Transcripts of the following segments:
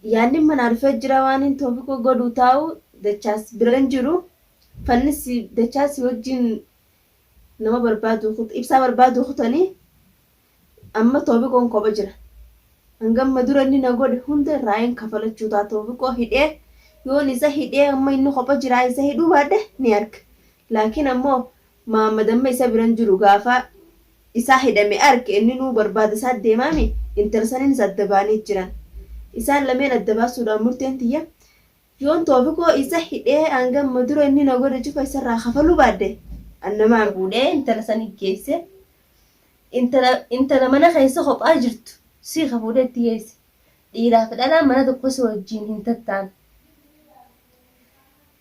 Yaadni manaa dhufee jira waan hin Toofiqoo godhu taa'u Dachaas bira hin jiru. Fannis Dachaas wajjin nama barbaadu ibsaa barbaadu kutanii amma Toofiqoon kopha jira. Hangamma dura inni na godhe hunda irraa hin kafalachuu ta'a Toofiqoo hidhee yoon isa hidhee amma inni kopha jira isa hidhuu baadhe ni arga. Laakiin ammoo Mahammad amma isa bira hin jiru gaafa isaa hidhame arke inninuu barbaada isaa deemaami intala saniinis adda ba'anii jiran. Isaan lameen adda baasuudhaan murteen tiyya yoon Toofiqoo isa hidhee hanga amma dura inni na godhe cufa isarraa kafaluu baadhe an nama fuudhee intala sani geesse intala intala mana keessa kophaa jirtu sii ka fuudhee itti geesse dhiiraa fi dhalaan mana tokko si wajjiin hin tattaan.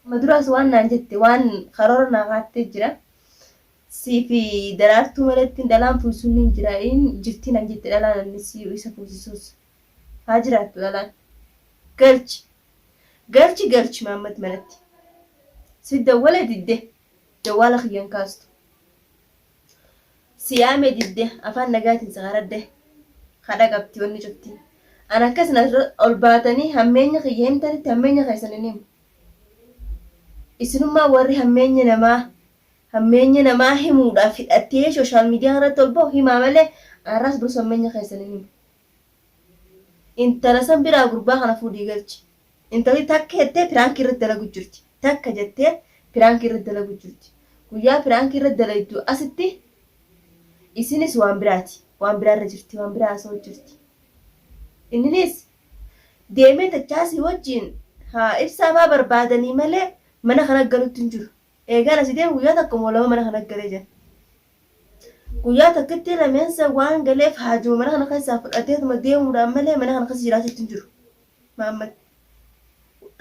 Amma duraas waan naan jette waan karoora naa kaattee jira. Sii fi Daraartuu maletti dhalaan fuusisuun hin jira hin jirti naan jette dhalaan inni si isa fuusisuus. Haa jiraattu dhalaan. Galchi. Galchi galchi Maammad manatti. Si dawwale didde. Dawwaala kiyya hin kaastu. Si yaame didde afaan nagaatiin si karadde. Kadha qabdi wanni cufti. An akkas na ol baatanii hammeenya kiyya himtanitti hammeenya keessan hin himu. Isinummaa warri hammeenya namaa hammeenya namaa himuudhaaf hidhattee social media irratti ol bahu himaa malee arraas borus hammeenya keessan hin himu. Intala san biraa gurbaa kana fuudhii galchi. Intalli takka jettee piraankii irratti dalagu jirti. Takka jettee piraankii irratti dalagu jirti. Guyyaa piraankii irratti dalaydu asitti isinis waan biraati. Waan biraa irra jirti. Waan biraa haasa'u jirti. Inninis deemee Tachaasii wajjiin haa ibsaa faa barbaadanii malee mana kana galutti hin jiru. Eegaan asii deemu guyyaa takka moo lama mana kana galee jira. Guyyaa takkitti lameensa waan galeef haajuma mana kana keessaa fudhateetuma deemuudhaan malee mana kana keessa jiraachuutti hin jiru. Maammad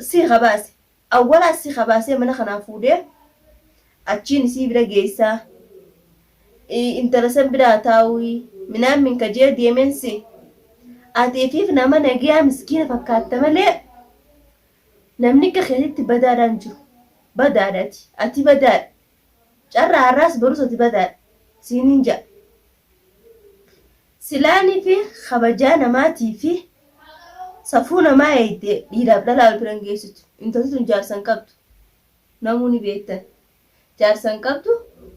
si kabaase. Awwalaa si kabaasee mana kanaa fuudhee achiin isii bira geessaa. Intala san biraa taa'uyi minaan minka jee deemeen si. Ati ifiif nama nagayaa miskiina fakkaatta malee namni akka keetitti badaadhaan jiru. Badaadha ati. Ati badaadha. Carraa har'aas borus ati badaadha. Siinin ja'a. Silaanii fi kabajaa namaatii fi safuu namaa eeyde dhiiraaf dhalaa wal bira hin geessitu. Intalti tun jaarsa hin qabdu. Namuu ni beektan. Jaarsa hin qabdu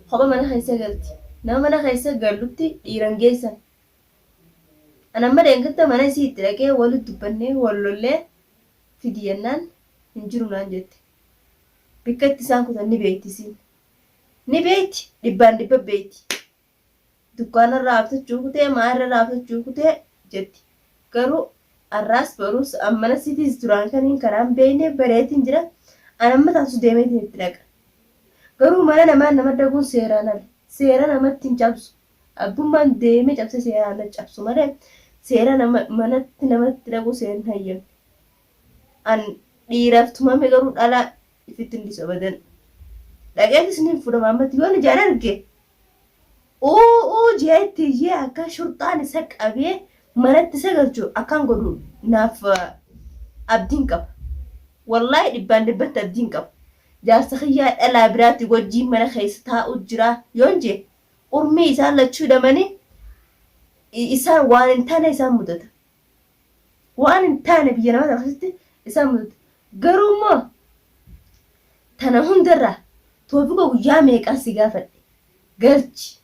kopha mana keessa galti. Nama mana keessa galutti dhiira hin geessan. An amma dheengadda mana isii itti dhaqee wali dubbannee wal lollee fidi jennaan hin jiru naan jette. Bikka itti isaan kutan ni beekti isiin. Ni beekti dhibbaan dhibba beekti. Dukkaana irraa bitachuu kutee maalirra irraa bitachuu kutee jetti. Garuu arraas boruus an mana siitiis duraan kaniin karaan beekne bareetiin jira. An amma taasisu deemeetiin itti dhaqa. Garuu mana namaa nama dhaquun seeraan ala. Seera namatti hin cabsu. Abbummaan deemee cabsee seeraan ala cabsu malee seera nama manatti namatti dhaquu seerri hin hayyamne. An dhiiraaf tumame garuu dhalaa ifitti hin dhiisu abadan. Dhaqeetis ni fuudha ammatti yoon ijaan arge Uu jee itti iyyee akka shurxaan isa qabee manatti isa galchu akkan godhu naaf abdiin qaba. Wallaahi dhibbaan dhibbatti abdiin qaba. Jaarsa kiyyaa dhalaa biraatti wajjiin mana keessa taa'u jira yoon jee urmii isaan lachuu hidhamanii isaan waan hin taane isaan mudata. Waan hin taane biyya namaa tana keessatti isaan mudata. Garuu immoo tana hundarraa Toofiqoo guyyaa meeqaan si gaafadhe. Galchi.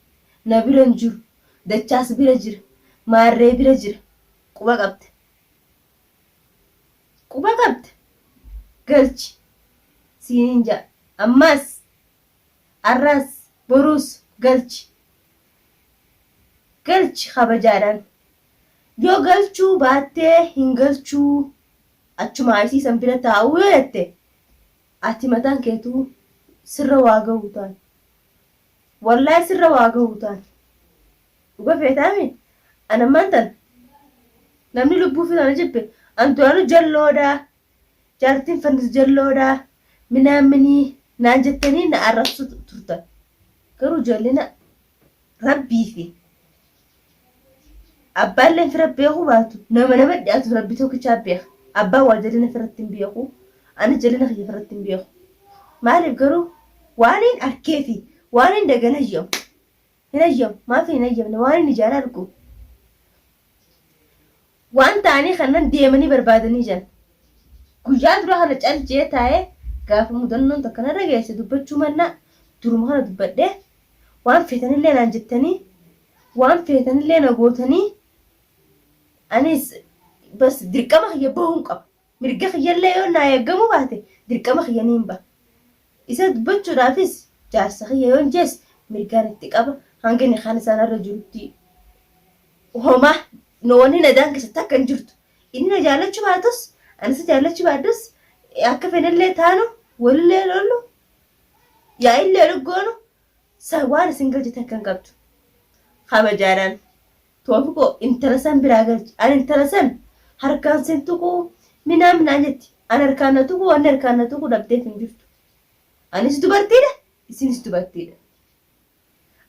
Na bira hin jiru. Dachaas bira jira. Maarree bira jira. Quba qabda. Quba qabda. Galchi. Siiniin ja'a. Ammaas. Arraas. Boruus. Galchi. Galchi kabajaadhaan. Yoo galchuu baattee hin galchuu achumaa isii san bira taa'uu yoo jette ati mataan keetuu sirra waa gahuu taate. Wallahi sirra waa gahuu taate. Dhuga feetaami? An ammaan tan namni lubbuu fi tana jibbe an duraanu jalloodha. Jaartiin fannis jalloodha. Minaaminii naan jettanii na arrabsu turtan. Garuu jallina Rabbii fi abbaalleen fira beekuu baatu nama nama dhiyaatu Rabbi tokkichaa beeka. Abbaan waa jallina firatti hin beeku. Ani jallina kiyya firatti hin beeku. Maaliif garuu waaniin arkee fi waaniin dagan hayyamu. Hin hayyamu. Maaf hin hayyamne waaniin ijaan argu. Waan ta'anii kanan deemanii barbaadanii jiran. Guyyaa dura kana cal jee taa'ee gaafa mudannoon takka narra geesse dubbachuu mannaa duruma kana dubbadhee waan feetanillee naan jettanii waan feetanillee na gootanii anis bas dirqama kiyya bahuun qaba. Mirga kiyyallee yoo naa eegamuu baate dirqama kiyya niin baha. Isa dubbachuudhaafis jaarsa kiyya yoon jees mirgaan itti qaba hanga inni kaan isaan irra jirutti homaa wanni na daangessa takka hin jirtu. Inni na jaallachuu baatus ani isa jaallachuu baadhus akka fedhellee taanu walillee lollu yaa'illee dhuggoonu waan isin galche takka hin qabdu. Kabajaadhaan Toofiqoo intala san biraa galchi. Ani intala san harkaan sin tuquu minaa minaa jetti. Ani harkaan na tuquu wanni harkaan na tuquu dhabdeef hin jirtu. Anis dubartiidha isinis dubartiidha.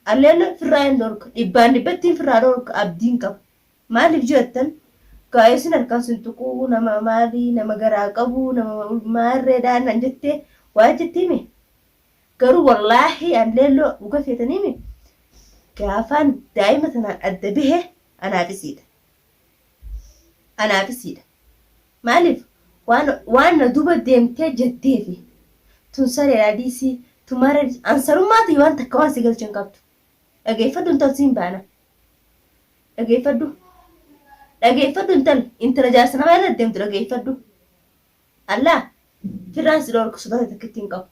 Alleen firraa hin dhorka dhibbaan dhibbattiin firraa dhorka abdiin qaba. Maaliif jettan gaa isin harkaan sin tuquu nama maalii nama garaa qabu nama maarreedhaa nan jettee waa jettee mee. Garuu wallaahi an leelloo dhuga feetaniimi gaafaan daa'ima tanaan adda bahe anaaf isiidha. Anaaf isiidha. Maaliif waan waan na duuba deemtee jetteefi tun sareedhaa dhiisii tun maarree dhiisii an sarummaa tiyya waan takka waan si galche hin qabdu. Dhageeffadhu intal siin baana. Dhageeffadhu. Dhageeffadhu intal intala jaarsa namaa irra deemtu dhageeffadhu. Allah firraan si dhorka sodaata takkitti hin qabu.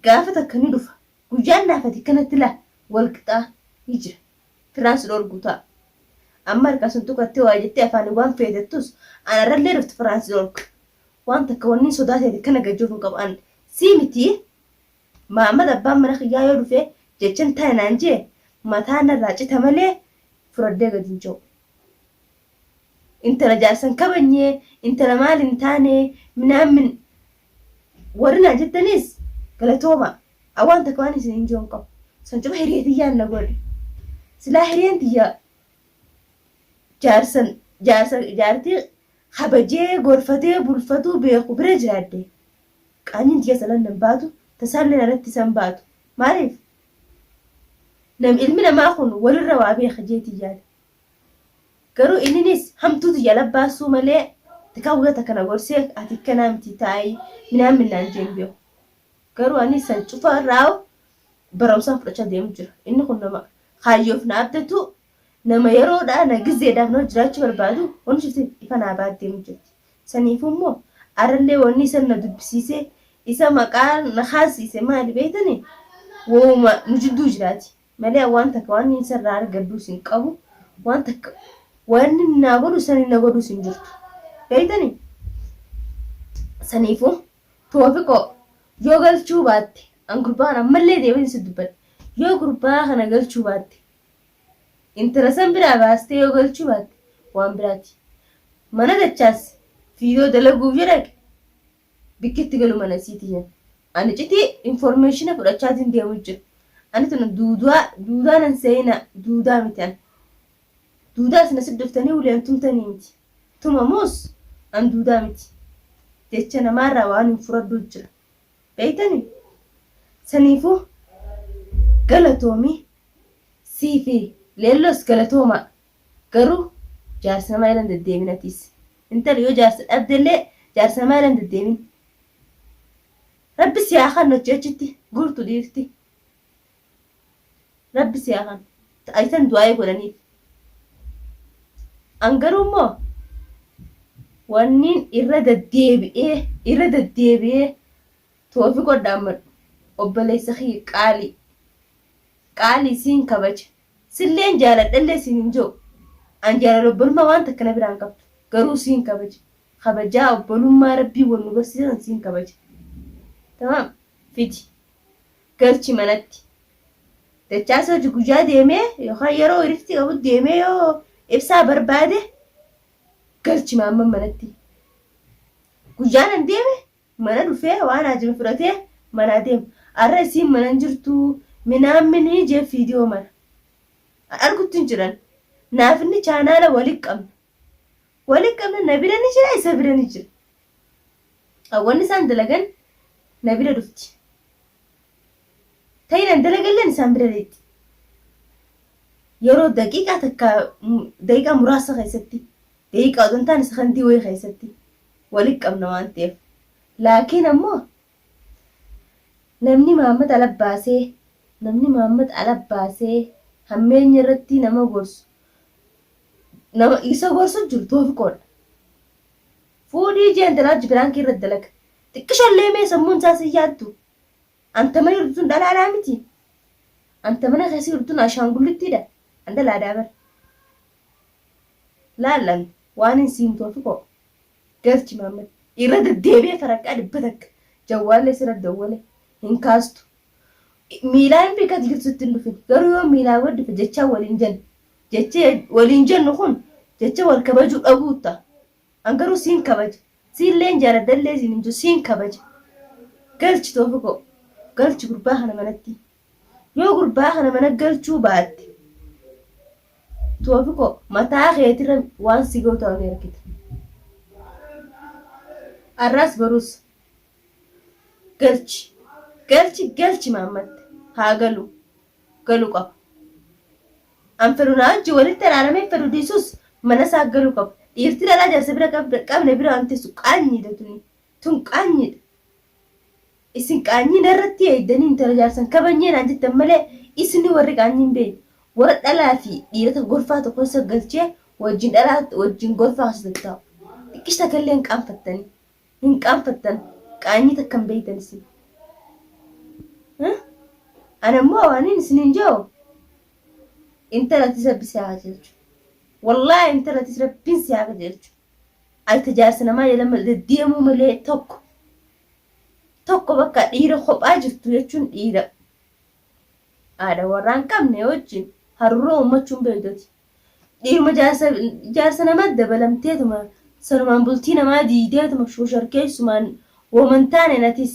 Gaafa takka ni dhufa. Guyyaan naafati kanatti laa wal qixaa ni jira. Firraan si dhorgu ta'a. Amma harkaa sun tuqattee waa jettee afaanii waan feetettus anarrallee dhuftu firraan si dhorka. Waan takka wanni sodaa ta'e kana gajjoof hin qabu. An sii miti Mahammad abbaan mana kiyyaa yoo dhufe jechan tana naan jee mataa narraa cita malee fudhadhee gadi hin ce'u. Intala jaarsa hin kabajne, intala maal hin taane, minaammin warri naan jettanis galatooma. An waan takka waan isin hin jiru hin qabu. San cufa hiriyee tiyyaan na godhe. Silaa hiriyeen tiyya jaarsan jaarsa jaartii kabajee gorfatee bulfatuu beeku bira jiraadde. Qaanyiin tiyya salan nan baatu tasaallee narratti isan baatu. Maaliif? Nam ilmi namaa kun walirra waa beeka jeetiin yaada. Garuu inninis hamtuu tiyya ala baasuu malee takkaa guyyaa takka na gorsee ati akkanaa miti taa'i minaamin naan jee hin beeku. Garuu ani san cufa irraa barumsaan fudhachaa deemu jira. Inni kun nama kaayyoof na abdatu nama yeroodhaa na gizeedhaaf nama jiraachuu barbaadu wanni cufti ifa naa baat deemu jirti. Saniifuu immoo arrallee wanni isa na dubbisiisee isa maqaa na kaasiise maali beektanii wowuma nu jidduu jiraati. Malee an waan takka waan isa irraa argadhuus hin qabu waan takka wanni naa godhu sani na godhuus hin jirtu. Beektani? Saniifuu Toofiqoo yoo galchuu baatte an gurbaa kana ammallee deebiin si dubbadha. Yoo gurbaa kana galchuu baatte intala san biraa baastee yoo galchuu baatte waan biraati. Mana dachaas fiidoo dalaguuf yoo dhaqe bikki itti galu mana isiiti jen. Ani citii informationa fudhachaatiin deemu jira. Ani tuna duudaa duudaa nan seeyina duudaa miti an. Duudaa isin asit dhuftanii uleen tumtanii miti. Tumamuus an duudaa miti. Jecha namaarraa waan hin furadhuu jira. Beeytani? Saniifuu galatoomi sii fi leelloos galatoomaa. Garuu jaarsa namaa jala hin deddeemin atiis. Intali yoo jaarsa dhabdellee jaarsa namaa jala hin deddeemin. Rabbi si haa kannu achi achitti gurtu dhiirti. Rabbi si haa kannu. Ayitan du'aa'ii godhaniif. An garuu immoo wanniin irra deddeebi'ee irra deddeebi'ee Toofiqoo dhaammadhu obboleessa kiyya qaalii qaalii siin kabaja Silleen jaaladhallee siin hin je'u. An jaalala obbolummaa waan takka na biraa hin qabdu. Garuu siin kabaja. Kabajaa obbolummaa Rabbiin wal nu barsiise san siin kabaja. Tamaam? Fidi. Galchi manatti. Dachaasa hojii guyyaa deemee yookaan yeroo hiriftii qabu deemee yoo ibsaa barbaade galchi maamman manatti. Guyyaan an deeme Mana dhufee waan haajame fudhatee manaa deema. Arra isiin mana hin jirtuu minaamminii jee fiidiyoo mara. An argutti hin jiran. Naaf inni chaanaala wali qabna. Wali qabna na bira ni jira isa bira ni jira. Wanni isaan dalagan na bira dhufti. Ta'iin an dalagalleen isaan bira deetti. Yeroo daqiiqaa takka daqiiqaa muraasa keessatti daqiiqaa odoo hin taane sakandii wayii keessatti walitti qabna waan ta'eef. Laakiin ammoo namni Mahammad ala baasee namni Mahammad ala baasee hammeenya irratti nama gorsu nama isa gorsu jiru Toofiqoodha. Fuudhii jee intalaa hojii piraankii irratti dalaga. Xiqqishollee mee sammuun isaa sin yaaddu. Anta mana jirtu tun dhalaadhaa miti. Anta mana keessa jirtu tun ashaangullittiidha. An dhalaadhaa bar. Laallan waan hin siim Toofiqoo. Galchi Mahammad. Irra deddeebi'ee faraqqaa 100 jawwaallee sirra dawwale hin kaastu. Miilaan hin beekati jirtu sitti hin dhufin. Garuu yoo miilaan wal dhufe jechaa waliin jenna. Jechi waliin jennu kun jecha wal kabajuu dhabuu ta'a. An garuu siin kabaja. Siilleen jaaladhallee siin hin jiru siin kabaja. Galchi Toofiqoo. Galchi gurbaa kana manatti. Yoo gurbaa kana mana galchuu baatte Toofiqoo mataa keetirra waan si ga'u ta'u ni argita. Arraas boruus galchi. Galchi galchi Mahammad haa galu. Galu qaba. An fedhu naa wajjin walitti araaramee fedhu dhiisus mana isaa galuu qaba. Dhiirti dhalaa jaarsa bira qabne bira waan teessu qaanyiidha tuni. Tun qaanyiidha. Isin qaanyii narratti eeydanii intala jaarsa hin kabajnee naan jettan malee isni warri qaanyii hin beeyne. Warra dhalaa fi dhiira takka gorfaa tokko keessa galchee wajjin dhalaa wajjin gorfaa keessa tattaa'u. Xiqqish takka illee hin qaanfattanii. Hin qaanfattan. Qaanyii takka hin beeytan isin. Ana immoo waanin isinin jedhu intalatis rabbi si haa qajeelchu. Wallaahi intalatis rabbiin si haa qajeelchu. Ati jaarsa namaa jala deddeemuu malee tokko tokko bakka dhiira kophaa jirtu jechuun dhiira haadha warraa hin qabne wajjin haruroo uummachuu hin beektuti. Dhiiruma jaarsa jaarsa namaa dabalamteetuma sanumaan bultii namaa diideetuma shosharkeessumaan woman taane natis.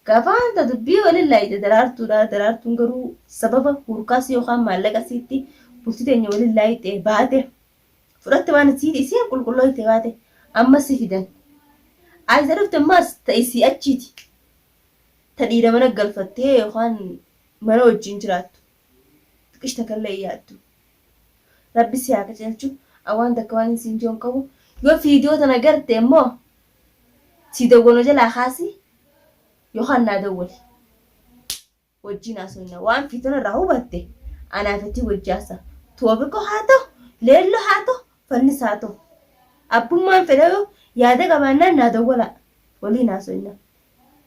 Gaafa hanta dubbii waliin laayite daraartuudha. Daraartuun garuu sababa hurkaasii yookaan maallaqa isiitti bultii teenya waliin laayite baate. Fudhatte waan isii isiin qulqullooyte baate amma si fidan. Ayisa dhufte ammaas ta isii achiiti. Ta dhiira mana galfattee yookaan mana wajjin jiraattu. Xiqish takka illee hin yaaddu. Rabbi si haa qaceelchu. An waan takka waan siin jiru hin qabu. Yoo fiidiyoo tana garte immoo si dawwaloo jalaa kaasi yookaan naa dawwali. Wajjiin haasofna. Waan fiitona irraa hubatte anaaf atii wajji haasa. Toofiqo haa ta'u, Leello haa ta'u, Fannis haa ta'u. Abbummaan fedhe yoo yaada qabaannaan naa dawwalaa. Waliin haasofna.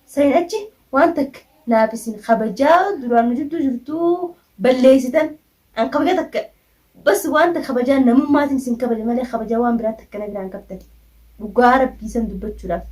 Saniin achi waan takka naaf isin kabajaa duraan nu jidduu jirtuu balleessitan. An kabaja takka bas waan takka kabajaa namummaatiin isin kabaja malee kabajaa waan biraa takka na biraan qabdan. Dhugaa rabbii san dubbachuudhaaf.